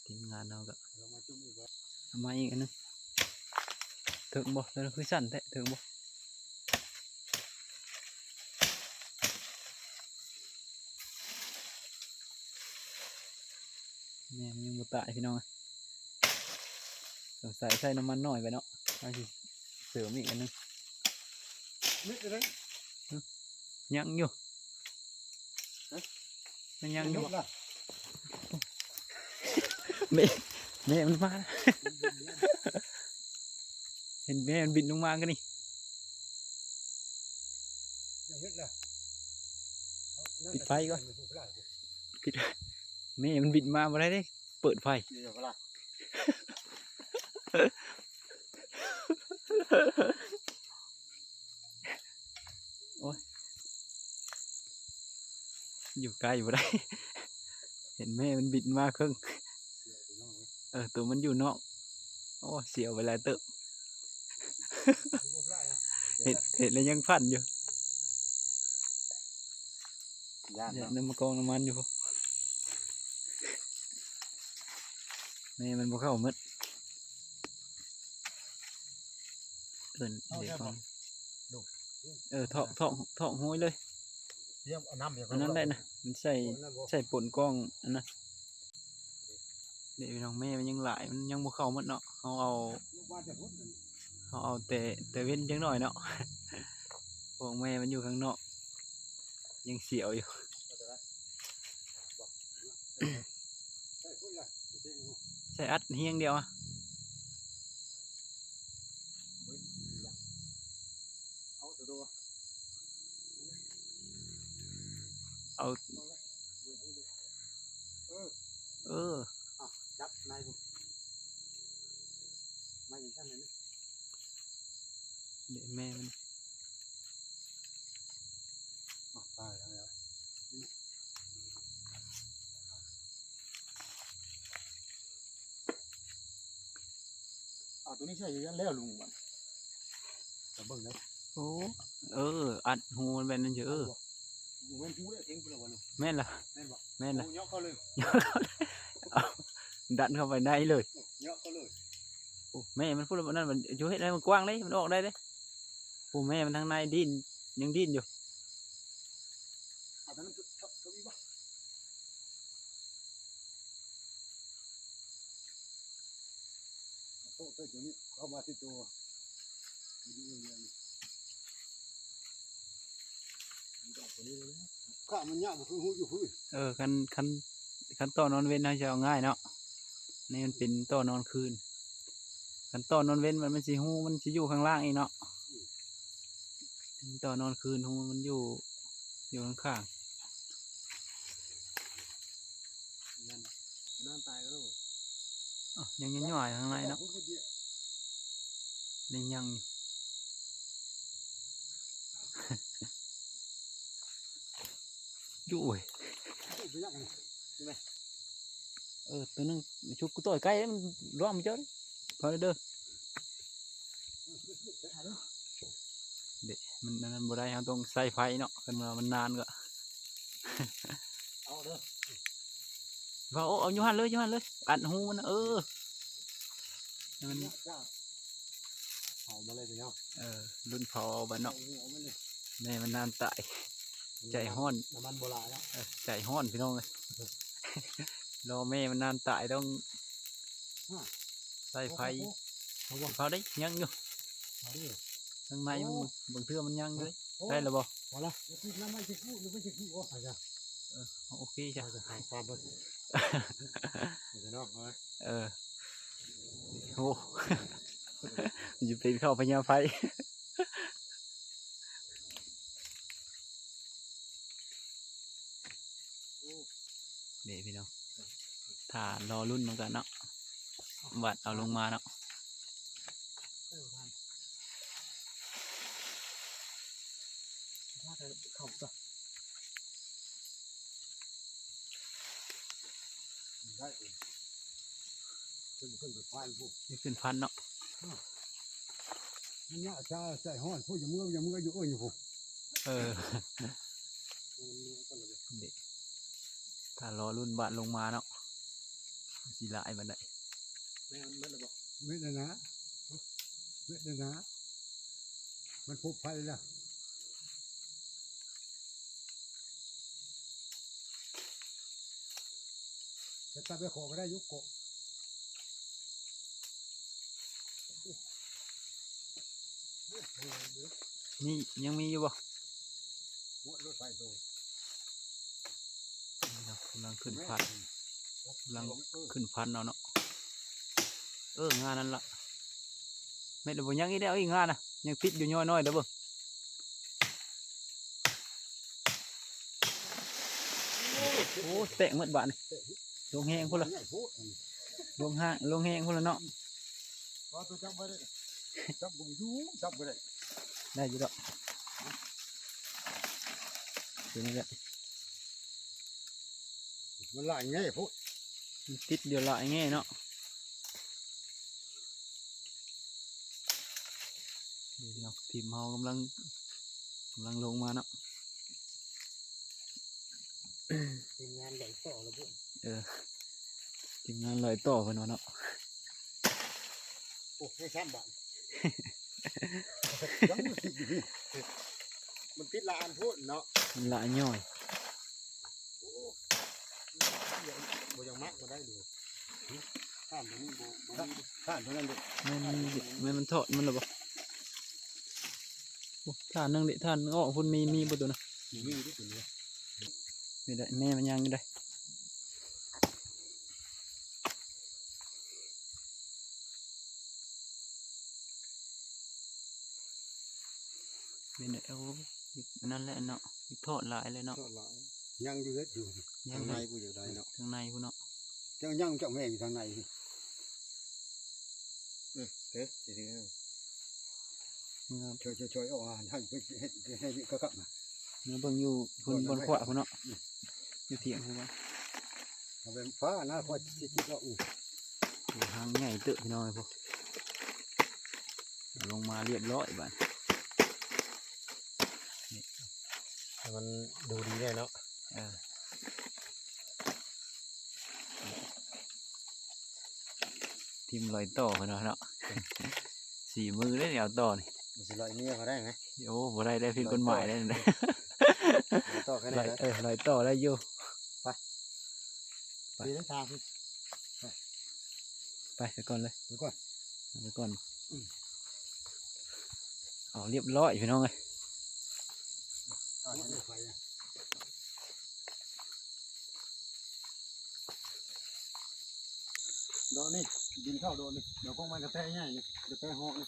ທີມງານເຮົາກະເອົາມາອີກອັນໜຶ່ງ ເຖິງບໍ່? ໂຕນັ້ນຄືສັ້ນແທ້ ເຖິງບໍ່? ແມ່ນ ມັນຍັງບໍ່ຕາຍພີ່ນ້ອງ ສົງໄສໃສ່ນ້ຳມັນໜ້ອຍໄປເນາະ ເຮົາຊິເສີມອີກອັນໜຶ່ງ ມິດເລີຍ ຍັງຢູ່ ຮະ ມັນຍັງຢູ່ ແມ່ ແມ່ມັນມາ ເຫັນແມ່ມັນບິນລົງມາກະນີ້ ຍັງເຮັດລະ ປິດໄຟກ່ອນ ປິດ ແມ່ມັນບິນມາບໍ່ໄດ້ເດ້ ເປີດໄຟ ໂອ້ຍ ຢູ່ໃກ້ບໍ່ໄດ້ ເຫັນແມ່ມັນບິນມາເຄິ່ງ ເອີ ໂຕມັນຢູ່ນອກ ໂອ້ ສຽວໄປຫຼາຍເຕີບ ເຫັນ ເຫັນແລ້ວຍັງຝັນຢູ່ ຢ້ານເນາະ ຍັງມາກອງນ້ຳມັນຢູ່ພຸ້ນ ແມ່ມັນບໍ່ເຂົ້າໝົດ ເອີ້ນເດກອງ ເອີ ເທາະ ເທາະ ເທາະໂຮຍເລີຍ ເອີ ເອົານ້ຳ ອັນນັ້ນໄດ້ນະ ມັນໃສ່ ໃສ່ປົນກ້ອງອັນນັ້ນ ເດະ ພີ່ນ້ອງ ແມ່ມັນຍັງຫຼາຍ ມັນຍັງບໍ່ເຂົ້າໝົດເນາະ ເຮົາເອົາ ເຮົາເອົາແຕ່ ແຕ່ເວັ້ນຈັກໜ້ອຍເນາະ ພວກແມ່ມັນຢູ່ຂ້າງນອກ ຍັງສຽວຢູ່. ໃສ່ອັດຮຽງດຽວອະ. ເອົາ ເອີ ເອີ ຈັບນາຍພຸ້ນ ມາຈັ່ງຊັ້ນເລີຍ ເດະແມ່ມັນ ອອກຕາຍແລ້ວ. ເອົາໂຕນີ້ໃສ່ຢູ່ນັ້ນແລ້ວລຸງ ບັດ ຈະເບິ່ງເດີ. ໂອ້ ເອີ ອັດຮູມັນແມ່ນນັ້ນເດີ ເອີ ແມ່ນພູແລ້ວ ເຖິງພຸ້ນແລ້ວບໍ່ລຸງ? ແມ່ນລະ ແມ່ນບໍ່? ແມ່ນລະ ໂອ້ ເຍາະເຂົ້າເລີຍ ເຍາະເຂົ້າເລີຍ ເອົາ ດັນເຂົ້າໄປໃນເລີຍ ເຍາະເຂົ້າເລີຍ. ໂອ້ ແມ່ມັນພຸ້ນລະ ນັ້ນມັນຢູ່ເຮັດໃຫ້ມັນກວ້າງເດ້ ມັນອອກໄດ້ເດ້. ໂອ້ ແມ່ມັນທາງໃນດີ້ນ ຍັງດີ້ນຢູ່. ເອົາທາງນັ້ນ ເຂົ້າ ເຂົ້າອີກບໍ່? ໂຕ ໂຕຕົວນີ້ເຂົ້າມາທີ່ຕົວ ຂ້າມັນຍາກບໍ່ຄືຮູ້ຢູ່ພື້ນ. ເອີ ຄັນ ຄັນ ຄັນຕໍ່ນອນເວັນເຮົາຈະເອົາງ່າຍເນາະ ນີ້ມັນເປັນຕໍ່ນອນຄືນ. ຄັນຕໍ່ນອນເວັນມັນ ມັນຊິ ຮູມັນຊິຢູ່ຂ້າງລ່າງອີກເນາະ. ອືມ ຕໍ່ນອນຄືນ ຮູມັນຢູ່ ຢູ່ຂ້າງໆ. ນັ້ນນະ ນ້ຳຕາຍແລ້ວ ອ້າວ ຍັງຍ່ອຍໆ ຂ້າງໃນເນາະ ນີ້ຍັງຢູ່. ຢູ່ເວີຍ ເອີ ໂຕໜຶ່ງ ຊຸກກູໂຕ້ໃກ້ ມັນລ້ອມເຈົ້າ ພໍເດີ ເດະ ມັນ ມັນ ມັນບໍ່ໄດ້ ເຮົາຕ້ອງໃຊ້ໄຟເນາະ ຄັນວ່າມັນນານກໍ ເອົາເດີ ເອົາ ເອົາຢູ່ຫັ້ນເລີຍ ຢູ່ຫັ້ນເລີຍ ອັດຮູມັນ ເອີ ໃຫ້ມັນ ເຜົາມາເລີຍພີ່ນ້ອງ ເອີ ລຸ້ນເຜົາເອົາບັດເນາະ ເອົາມາເລີຍ ແມ່ມັນນານຕາຍ ໃຈຮ້ອນ ນ້ຳມັນບໍ່ຫຼາຍເນາະ ເອີ ໃຈຮ້ອນພີ່ນ້ອງເອີຍ ລໍແມ່ມັນນານຕາຍຕ້ອງ ຮະ ໃສ່ໄຟ ເອົາບໍ່ ເຜົາໄດ້ ຍັງຢູ່ ເອົາເດີ ທາງໃນມັນ ໂອ້ ບາງເທື່ອມັນຍັງຢູ່ເດ້ ໂອ້ ໄດ້ແລ້ວບໍ່ ພໍລະ ແລ້ວຕິດນ້ຳມັນຊິກຸ ຫຼືມັນຊິກຸບໍ່ ເອີ ໂອເຄຈ້ະ ເອົາຈະຫາຍຄວາມເບິ່ງ ພີ່ນ້ອງເອີຍ ເອີ ໂອ້ ມັນຈະເປັນເຂົ້າພະຍາໄພ ນີ້ພີ່ນ້ອງ ຖ້າລໍລຸ້ນນຳກັນເນາະ ວັດເອົາລົງມາເນາະ ເຂົ້າ ໄດ້ ຂຶ້ນ ຂຶ້ນໄປພານພຸ້ນ ນີ້ຂຶ້ນພັນເນາະ ມັນຍາກຊາໃຈຮ້ອນພຸ້ນ ຢ່າເມືອ ຢ່າເມືອຢູ່ເອີຍຢູ່ພຸ້ນ ເອີ ນີ້ ຖ້າລໍລຸ້ນບາດລົງມາເນາະ ຊິຫຼາຍປານໃດ ແມ່ນໝົດແລ້ວບໍ່ ເມັດນັ້ນນະ ເມັດນັ້ນນະ ມັນພົບໄຟແລ້ວ. ຈະຕັດໄປຂໍກໍໄດ້ຢູ່ເກາະ ນີ້ຍັງມີຢູ່ບໍ່? ໝົດລົດໄຟໂຕ ນີ້ເນາະ ກຳລັງຂຶ້ນພັນ ກຳລັງຂຶ້ນພັນເອົາເນາະ ເອີ ງານັ້ນລະ ແມ່ນແລ້ວບໍ່? ຍັງອີກແລ້ວ ອີກງານນະ ຍັງຕິດຢູ່ ຍໍ້ນ້ອຍເດີເບິ່ງ. ໂອ້ ແຕກໝົດບາດນີ້ ດວງແຮງພຸ້ນລະ ດວງຮາງ ດວງແຮງພຸ້ນລະເນາະ ວ່າຕົວຈັບບໍ່ໄດ້ ຈັບບໍ່ຢູ່ ຈັບບໍ່ໄດ້ ໄດ້ຢູ່ດອກ ຕົວນີ້ແຫຼະ ມັນຫຼາຍແງ່ໂພດ ມັນຕິດຢູ່ຫຼາຍແງ່ເນາະ. ນີ້ເນາະ ທີມເຮົາກຳລັງ ກຳລັງລົງມາເນາະ ທີມງານລອຍຕໍ່ລະເບິ່ງ ເອີ ທີມງານລອຍຕໍ່ເພິ່ນວ່າເນາະ ໂອ້ ໄດ້ຊ້ຳບາດ ຍັງບໍ່ຕິດຢູ່ ມັນຕິດຫຼາຍອັນໂພດເນາະ ມັນຫຼາຍຍ້ອຍ ໂອ້ ບໍ່ຢາກມັກບໍ່ໄດ້ເດ້ ທ່ານຕົວນີ້ບໍ່ ບໍ່ມີ ທ່ານຕົວນັ້ນເດ້ ແມ່ນ ແມ່ນມັນຖອດມັນລະບໍ່? ໂອ້ ທ່ານໜຶ່ງເດ້ ທ່ານອອກພຸ້ນ ມີ ມີບໍ່ຕົວນັ້ນ? ບໍ່ມີເດ້ຕົວນີ້ ນີ້ໄດ໋ ແມ່ມັນຍັງຢູ່ໄດ໋ ເປັນແລ້ວ ໂອ້ ອັນນັ້ນແຫຼະເນາະ ທອດຫຼາຍແລ້ວເນາະ ທອດຫຼາຍ ຍັງຢູ່ເຮັດຢູ່ ຍັງ ທາງໃນຜູ້ຢາກໄດ້ເນາະ ທາງໃນພຸ້ນເນາະ ເຈົ້າຍັງ ເຈົ້າແມ່ຢູ່ທາງໃນ ອືມ ເອີ ຊິຖື ຊ່ອຍໆ ອອກ ໃຫ້ ໃຫ້ ໃຫ້ເຂົາເນາະ ມາເບິ່ງຢູ່ພຸ້ນ ບ່ອນຂວາພຸ້ນເນາະ ອືມ ຢູ່ຖຽງພຸ້ນວ່າ ເອົາໄປຟ້ານະ ຂ້ອຍຊິຄິດວ່າ ອືມ ໂອ້ ຫາງໃຫຍ່ເຕີບ ພີ່ນ້ອງເອີຍ ເອົາລົງມາລຽບຮ້ອຍບາດ ໃຫ້ມັນດູດີແດ່ເນາະ ເອີ ຖິ້ມລອຍຕໍ່ເພິ່ນວ່າເນາະ ສີມືເດ້ນີ້ ເອົາຕໍ່ນີ້ ມັນຊິລອຍເມຍເຂົາໄດ້ໄໝ? ໂອ້ ບໍ່ໄດ້ເດ້ ຜິດກົດໝາຍເດ້ ລອຍຕໍ່ ລອຍຕໍ່ແຄ່ໃດ ເອີ ລອຍຕໍ່ໄດ້ຢູ່ ໄປ ໄປ ໄປ ໄປກ່ອນເລີຍ ໄປກ່ອນ ໄປກ່ອນ ອືມ ເອົາ ລຽບຮ້ອຍ ພີ່ນ້ອງເອີຍ ດອກນີ້ ບິນເຂົ້າດອກນີ້ ດອກຂອງມັນກະແຕໃຫຍ່ນີ້ ກະແຕເຫາະນີ້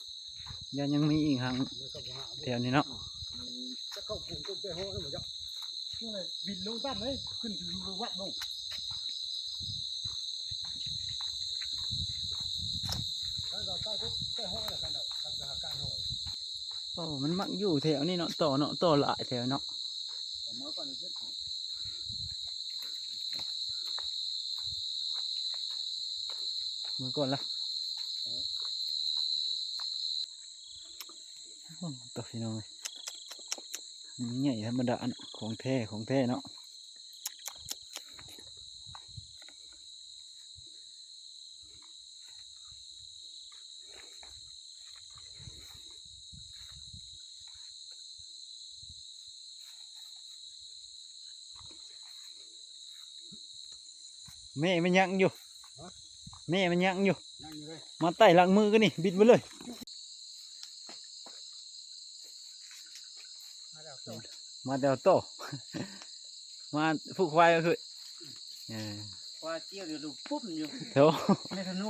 ຢ້ານຍັງມີອີກຫາງ ແຖວນີ້ເນາະ ອືມ ຈະເຂົ້າກຸ່ມຕົ້ນແຕະເຫາະນີ້ບໍ່ຈັກ ຄືແມ່ນບິນລົງຕ່ຳເດ້ ຂຶ້ນຢູ່ລະວັດລົງ ຄັນເຮົາໄປປຸບແຕະເຫາະແລ້ວ ຄັນເຮົາ ຄັນໄປຫາການເຫາະ ໂອ້ ມັນມັກຢູ່ແຖວນີ້ເນາະ ຕໍ່ເນາະ ຕໍ່ຫຼາຍແຖວເນາະ ເອົາມາກ່ອນເດີ ເມືອກ່ອນລະ ໂອ້ ຕົວພີ່ນ້ອງເອີຍ ມັນໃຫຍ່ທຳມະດາເນາະ ຂອງແທ້ ຂອງແທ້ເນາະ ແມ່ມັນຍັງຢູ່ ຮະ ແມ່ມັນຍັງຢູ່ ຍັງຢູ່ເລີຍ ມາໄຕ້ຫຼັງມືກັນນີ້ ບິດມາເລີຍ ມາແລ້ວໂຕ ມາແຕ່ເອົາໂຕ ມາຜູກຄວາຍກໍຄື ເອີ ຄວາຍກ່ຽວຢູ່ດຸບປຸ້ມຢູ່ ໂທ້ ແມ່ທະນູ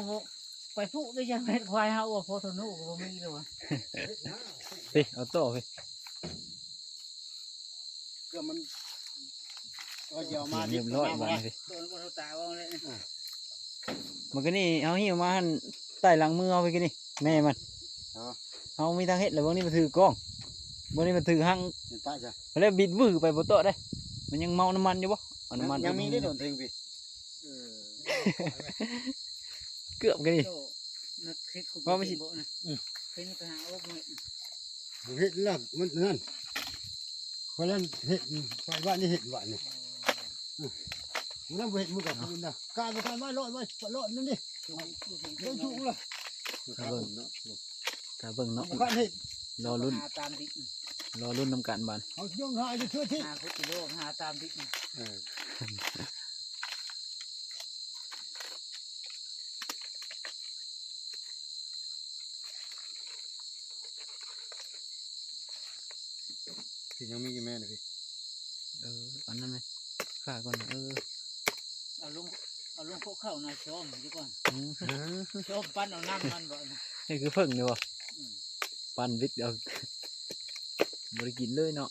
ໄປຜູກໄດ້ຍັງ ເຮັດຄວາຍເຮົາ ໂອ້ ພໍ່ທະນູກໍບໍ່ມີແລ້ວຫວາ ຕິ ເອົາໂຕ ເກືອບມັນ ກໍຊິເອົາມາດິບ ລຽບຮ້ອຍບາດນີ້ ໂຕມັນບໍ່ເທົ່າຕາເວົ້າເລີຍ ອ່າ ມື້ກີ້ນີ້ເຮົາຫິ້ວມາຫັ້ນ ໃຕ້ຫຼັງມືເຮົາມື້ກີ້ນີ້ ແມ່ມັນ ອໍ ເຮົາມີທາງເຮັດແລ້ວ ເບິ່ງນີ້ມັນຖືກ້ອງ ເບິ່ງນີ້ມັນຖືຮັງ ເຫັນປະຊະ ແລ້ວບິດວືໄປບໍ່ເຕາະໄດ້ ມັນຍັງເມົານ້ຳມັນຢູ່ບໍ່? ເອົານ້ຳມັນ ຍັງມີໄດ້ດົນເທິງພີ້ ເອີ ເກືອບກັນນີ້ ໂຕ ນັກເຮັດ ເພາະມັນຊິ ເປັນບໍ່ນະ ອືມ ເປັນກະຫາໂອກເນາະ ບໍ່ເຮັດລະ ມັນນັ້ນ ຂ້ອຍນັ້ນເຮັດ ໄປບ້ານນີ້ເຮັດບ້ານນີ້ ອືມ ມື້ນັ້ນບໍ່ເຮັດ ມື້ກະຄືນນະ ກາຍບໍ່ກາຍມາ ລອດໄວ້ ລອດນັ້ນນີ້ ເດີນທຸກລະ ຖ້າເບິ່ງເນາະ ຖ້າເບິ່ງເນາະ ບໍ່ການເຮັດ ລໍລຸ້ນ ຫາຕາມດິກ ລໍລຸ້ນນຳກັນບາດ ເຮົາຊິຍັງຫາຢູ່ເທື່ອທີ່ ຫ້າຫົກກິໂລ ຫາຕາມດິກ ເອີ ພີ້ຍັງມີຢູ່ແມ່ນະພີ້ ເອີ ອັນນັ້ນແມ່ນ ຂ້າກ່ອນ ເອີ ເອົາລົງ ເອົາລົງໂຄເຂົ້ານະ ຊ້ອມຢູ່ກ່ອນ ອືມ ຊ້ອມປັ່ນເອົານ້ຳມັນບໍ່ນະ ນີ້ຄືເຜິ້ງນີ້ບໍ່ ອືມ ປັ່ນວິດເອົາ ບໍ່ໄດ້ກິນເລີຍເນາະ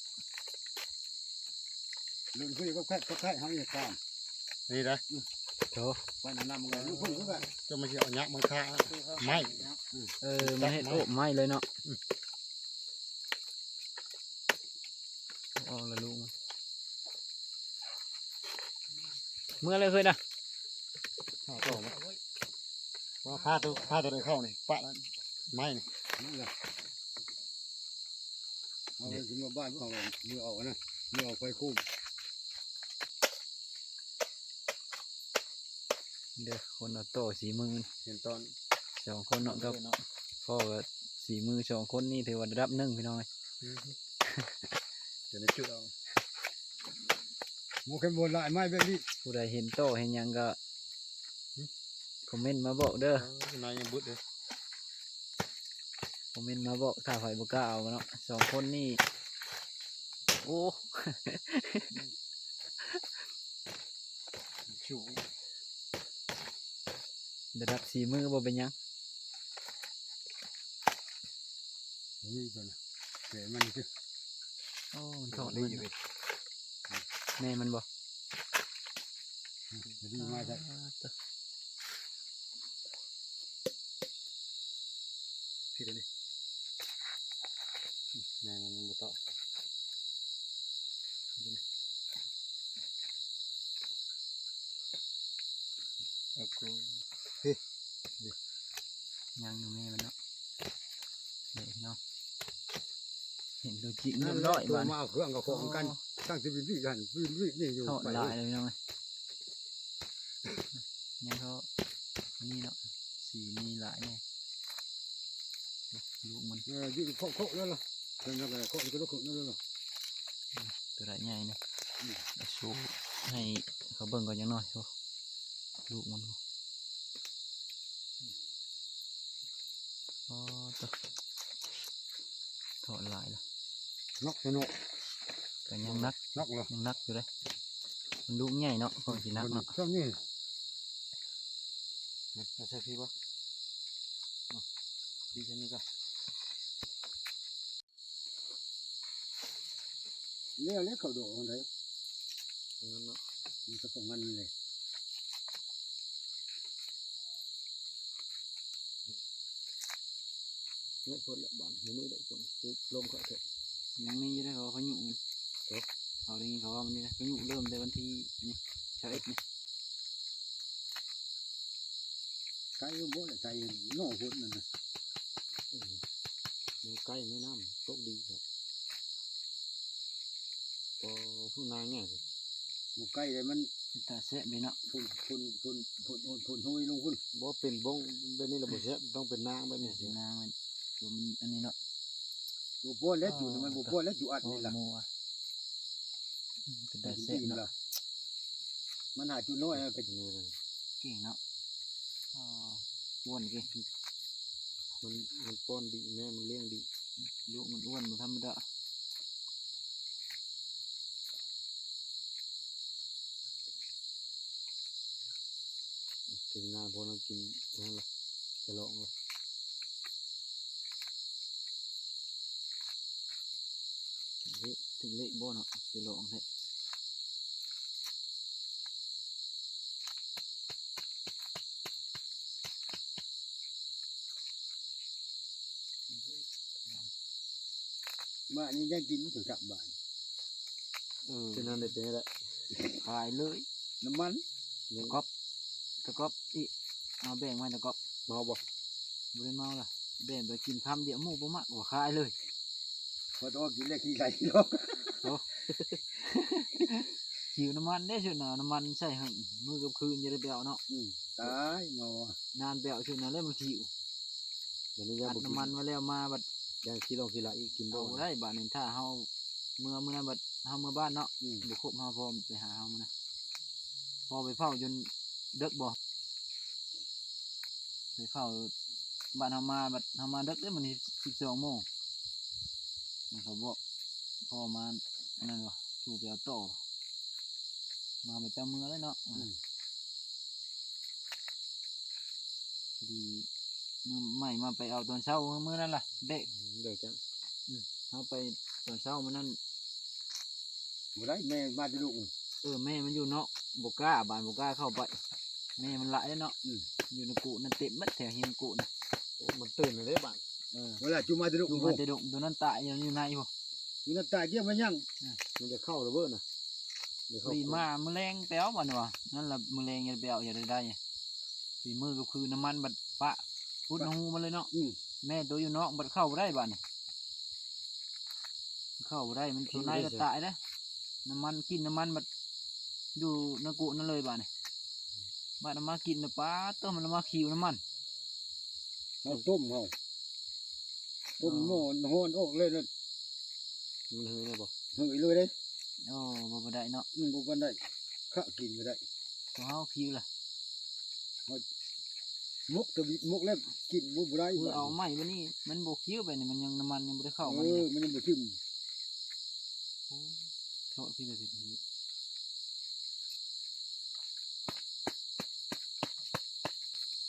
ລຸ້ນຄືກັບແຄດ ກັບແຄດເຮົານີ້ຕາມ ນີ້ນະ ໂຖ ໄປນຳນຳກັນ ລູກເພິ່ນຄືກັນ ຈະມາຊິເອົາຍາກມັນຄາໄມ້ ເອີ ມັນເຮັດໂອບໄມ້ເລີຍເນາະ ອືມ ອອກແລ້ວລູກມັນ ເມືອແລ້ວເຮີ້ຍນະ ເອົາຕໍ່ມາ ວ່າພາໂຕ ພາໂຕໃດເຂົ້ານີ້ ປະໄມ້ນີ້ ນັ້ນລະ ເອົາໄປກິນມາບ້ານ ເອົາ ມືເອົານະ ມືເອົາໄຟຄຸມ ເດີ ຄົນເອົາຕໍ່ສີມື ເຫັນຕອນສອງຄົນເນາະ ກັບພໍ່ກໍສີມືສອງຄົນນີ້ຖືວ່າລະດັບໜຶ່ງ ພີ່ນ້ອງເອີຍ ອືມ ຈະໄດ້ຈຸດເອົາ ໝູ່ເຂັມບົດຫຼາຍໄມ້ແບບນີ້ ຜູ້ໃດເຫັນຕໍ່ເຫັນຫຍັງກໍ ອືມ ຄອມເມັນມາບອກເດີ ເອີ ນາຍຍັງບຸດເດີ ຄອມເມັນມາບອກ ຖ້າໃຜບໍ່ກ້າເອົາເນາະ ສອງຄົນນີ້ ໂອ້ ລະດັບສີມືບໍ່ເປັນຫຍັງ ນີ້ຕົວນະ ແກະມັນນີ້ຕິ ໂອ້ ມັນທອດ ມັນດີຢູ່ເດ້ ແມ່ມັນບໍ່? ດີມາກ ອ່າ ເດີ ພີ້ເດ້ນີ້ ແມ່ມັນຍັງບໍ່ເຕາະ. ໂອເຄ ນີ້ ຍັງຢູ່ແມ່ມັນເນາະ ນີ້ເນາະ ເຫັນໂຕຈິ້ງຮຽບຮ້ອຍ ບາດນີ້ ມາເອົາເຄື່ອງເອົາຂອງກັນ ອໍ ຕັ້ງແຕ່ວິນວິກຫັ້ນ ວິນວິກນີ້ຢູ່ ເທາະຫຼາຍເລີຍພີ່ນ້ອງເອີຍ ຍັງເທາະ ອັນນີ້ເນາະ ສີມີຫຼາຍແນ່ ລູກມັນ ເອີ ຢູ່ເຄາະໆ ແລ້ວລະ ເພິ່ນກໍເຄາະ ເຄາະ ເຄາະ ເຄາະ ເຄາະ ເຄາະ ໂຕໃດໃຫຍ່ນະ ອືມ ໂຊໃຫ້ເຂົາເບິ່ງກ່ອນຈັກໜ່ອຍ ໂອ້ ລູກມັນ ອໍ ໂຕ ເທາະຫຼາຍລະ ໜັກຢູ່ເນາະ ກໍຍັງໜັກ ໜັກລະ ຍັງໜັກຢູ່ເດ້ ມັນລູກໃຫຍ່ເນາະ ຂອງຊິໜັກເນາະ ສ່ຳນີ້ ເອົາໃສ່ພີ້ບໍ່? ເອົາ ດີສ່ຳນີ້ກໍ ແລ້ວແຫຼະ ເຂົາດອກອັນໃດ ອັນນັ້ນເນາະ ມັນກໍຂອງມັນແຫຼະ ເນາະ ພົ້ນລະບາດ ບໍ່ມີດອກ ຝົນ ລົມເຂົ້າແທ້ ຍັງມີຢູ່ເດ້ ເຂົາວ່າພາຍຸມັນ ເອີ ເຂົາໄດ້ຍິນເຂົາວ່າມັນນີ້ນະ ພາຍຸເລີ່ມແຕ່ວັນທີ ອັນນີ້ ຊາວເອັດນີ້ ໄກຢູ່ບໍ່ລະ ໄກເນາະ ຝົນນັ້ນນະ ອືມ ມັນໃກ້ແມ່ນ້ຳຕົກດີແທ້ ກໍຜູ້ນາແງ່ ບໍ່ໃກ້ເດ້ ມັນເປັນຕາແຊບເດ້ເນາະ ພົ້ນ ພົ້ນ ພົ້ນ ພົ້ນໂຮຍລົງພຸ້ນ ບໍ່ເປັນບົ້ງແບບນີ້ລະບໍ່ແຊບ ຕ້ອງເປັນນາແບບນີ້ ເປັນນາ ມັນ ຕົວມັນອັນນີ້ເນາະ ບໍ່ພໍແລ້ວ ຈູນມັນບໍ່ພໍແລ້ວ ຈູອັດນີ້ລະ ໝູ ອືມ ເປັນຕາແຊບເນາະ ມັນຫາຈຸນ້ອຍ ເປັນເກັ່ງເນາະ ອໍ ອ້ວນເກັ່ງ ມັນ ມັນປ້ອນດີ ແມ່ມັນລ້ຽງດີ ລູກມັນອ້ວນບໍ່ທຳມະດາ ເຖິງໜ້າພໍນ້ອງກິນນັ້ນລະ ຈະລອງລະ ເລະ ເຖິງເລະບໍ່ເນາະ ຈະລອງແທ້. ບາດນີ້ຍັງກິນຢູ່ກັບບາດ ເອີ ເປັນອັນໃດເປັນອັນໃດ ຂາຍເລີຍ ນ້ຳມັນ ຕະກອບ ຕະກອບອີກ ເອົາແບ່ງມາຕະກອບ ເມົາບໍ່? ບໍ່ໄດ້ເມົາລະ ແບ່ງໄປກິນຄຳດຽວ ໝູ່ບໍ່ມັກ ວ່າຂາຍເລີຍ ບໍ່ຕ້ອງກິນແລ້ວຂີ້ໄຫຼດອກ ໂອ້ ຫິວນ້ຳມັນເດ້ ຊຸດນະ ເອົານ້ຳມັນໃສ່ຫຶງ ມື້ກັບຄືນຈະໄດ້ໄປເອົາເນາະ ອືມ ຕາຍ ເມົາ ນານໄປເອົາຊຸດນັ້ນແລ້ວມັນຫິວ ບາດນີ້ຍັງບໍ່ກິນ ອັດນ້ຳມັນມາແລ້ວ ມາບັດ ຢ້ານຂີ້ຫຼອງຂີ້ຫຼາອີກ ກິນບໍ່ໄດ້ ບາດນີ້ຖ້າເຮົາເມືອມື້ນັ້ນ ບັດເຮົາເມືອບ້ານເນາະ ອືມ ບໍ່ຄົບເຮົາ ພໍ່ໄປຫາເຮົາມື້ນັ້ນ ພໍ່ໄປເຝົ້າຈົນເດິກບໍ່ ໄປເຝົ້າບ້ານເຮົາມາ ບັດເຮົາມາເດິກເດ້ ມື້ນີ້ສິບສອງໂມງ ແລ້ວເຂົາບອກພໍ່ມາ ອັນນັ້ນວ່າ ສູ່ໄປເອົາຕໍ່ ມາບັດເຈົ້າເມືອແລ້ວເນາະ ອືມ ພໍດີມື້ໃໝ່ມາໄປເອົາຕອນເຊົ້າ ມື້ນັ້ນລະ ເດະ ເດະ ອືມ ເຮົາໄປຕອນເຊົ້າມື້ນັ້ນ ບໍ່ໄດ້ ແມ່ມາແຕ່ດົງ ເອີ ແມ່ມັນຢູ່ນອກ ບໍ່ກ້າ ບາດບໍ່ກ້າເຂົ້າໄປ ແມ່ມັນຫຼາຍເນາະ ອືມ ຢູ່ໃນກຸນັ້ນເຕັມໝົດ ແຖວເຮືອນກຸນະ ໂອ້ ມັນຕື່ນເລີຍບາດ ເອີ ເວລາຈູມາແຕ່ດົງ ຈູມາແຕ່ດົງ ໂຕນັ້ນຕາຍຢູ່ໃນພຸ້ນ ຢູ່ນັ້ນຕາຍ ກຽມມາຍັງ ອືມ ມັນຈະເຂົ້າລະເບີນະ ພໍດີມາມື້ແລງໄປເອົາ ບາດນີ້ວ່າ ນັ້ນລະມື້ແລງຈະໄປເອົາ ຈະໄດ້ ໄດ້ ຝີມືກໍຄືນ້ຳມັນບັດປະ ອຸດຮູມັນເລີຍເນາະ ອືມ ແມ່ໂຕຢູ່ນອກບັດເຂົ້າບໍ່ໄດ້ບາດນີ້ ເຂົ້າບໍ່ໄດ້ ມັນ ໂຕໃນກໍຕາຍເດ້ ນ້ຳມັນ ກິ່ນນ້ຳມັນບັດຢູ່ໃນກຸນັ້ນເລີຍບາດນີ້ ບາດເອົາມາກິນນະ ປາດໂຕ ມັນເອົາມາຂິວນ້ຳມັນ ເຮົາຕົ້ມເຮົາ ຕົ້ມ ອ່າ ໝໍ້ຮ້ອນອອກເລີຍນະ ມັນເຫີຍໄດ້ບໍ່? ເຫີຍເລີຍເດ້ ໂອ້ ບໍ່ ບໍ່ໄດ້ເນາະ ອືມ ບໍ່ປານໃດ ຄະກິນກໍໄດ້ ຂອງເຮົາຂິວລະ ໝົກຕະບິດໝົກແລ້ວ ກິນບໍ່ ບໍ່ໄດ້ ເອີ ບາດນີ້ ເອົາໃໝ່ບາດນີ້ ມັນບໍ່ຂິວ ບາດນີ້ມັນຍັງ ນ້ຳມັນຍັງບໍ່ໄດ້ເຂົ້າ ເອີ ມັນຍັງບໍ່ຊຶມ ໂອ້ ເທາະທີ່ລະ ຫ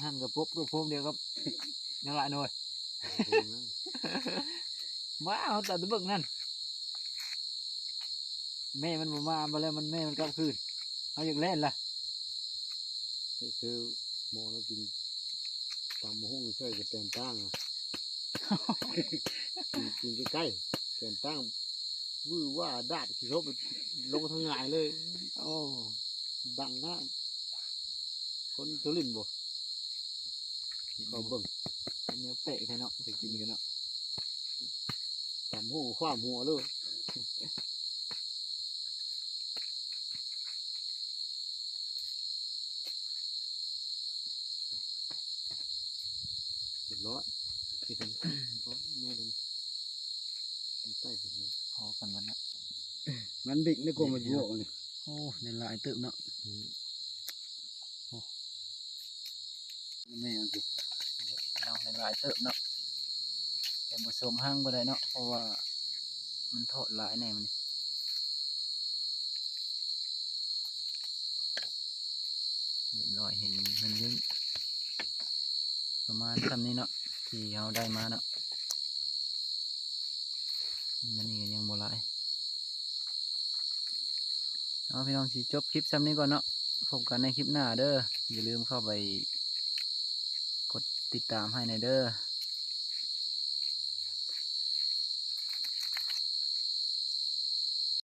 ັ້ນກໍປົບກໍໂພງດຽວກັບ ຍັງຫຼາຍໜ່ວຍ ໂອ້ຍ ວ້າວ ຕາຕະເບິ່ງນັ້ນ ແມ່ມັນບໍ່ມາ ບໍ່ແລ້ວມັນ ແມ່ມັນກັບຄືນ ເຮົາຢາກແລ່ນລະ. ນີ້ຄືໝໍລາວກິນຕຳບັກຫຸ່ງໃສ່ກະແຕນຕ່າງ ກິນ ກິນໃກ້ໆ ແຕນຕ່າງ ວືຫວາດາດຂີ້ສົບລົງທາງຫງາຍເລີຍ. ໂອ້ ດັງນະ ຄົນສຸລິນບໍ່ ເຂົ້າເບິ່ງ ແນວແປກແທ້ເນາະ ໄປກິນກັນເນາະ ຕຳຫຸ່ງຄວ້ຳຫົວເລີຍ. ຮຽບຮ້ອຍ ພໍກັນບັດນະ ມັນບິກໃນກົມມັນຢູ່ນີ້. ໂອ້ ໄດ້ຫຼາຍເຕີບເນາະ ໂອ້ ແມ່ນ ພີ່ນ້ອງ ໄດ້ຫຼາຍເຕີບເນາະ ແຕ່ບໍ່ສົມຮັ່ງບໍ່ໄດ້ເນາະ ເພາະວ່າມັນທອດຫຼາຍແນ່ມື້ນີ້. ຮຽບຮ້ອຍ ເຫັນມັນຍຶ້ງ ປະມານຊ່ຳນີ້ເນາະ ທີ່ເຮົາໄດ້ມາເນາະ ອັນນີ້ກໍຍັງບໍ່ຫຼາຍ. ເອົາ ພີ່ນ້ອງ ຊິຈົບຄລິບຊ່ຳນີ້ກ່ອນເນາະ ພົບກັນໃນຄລິບໜ້າເດີ ຢ່າລືມເຂົ້າໄປກົດຕິດຕາມໃຫ້ແດ່ເດີ.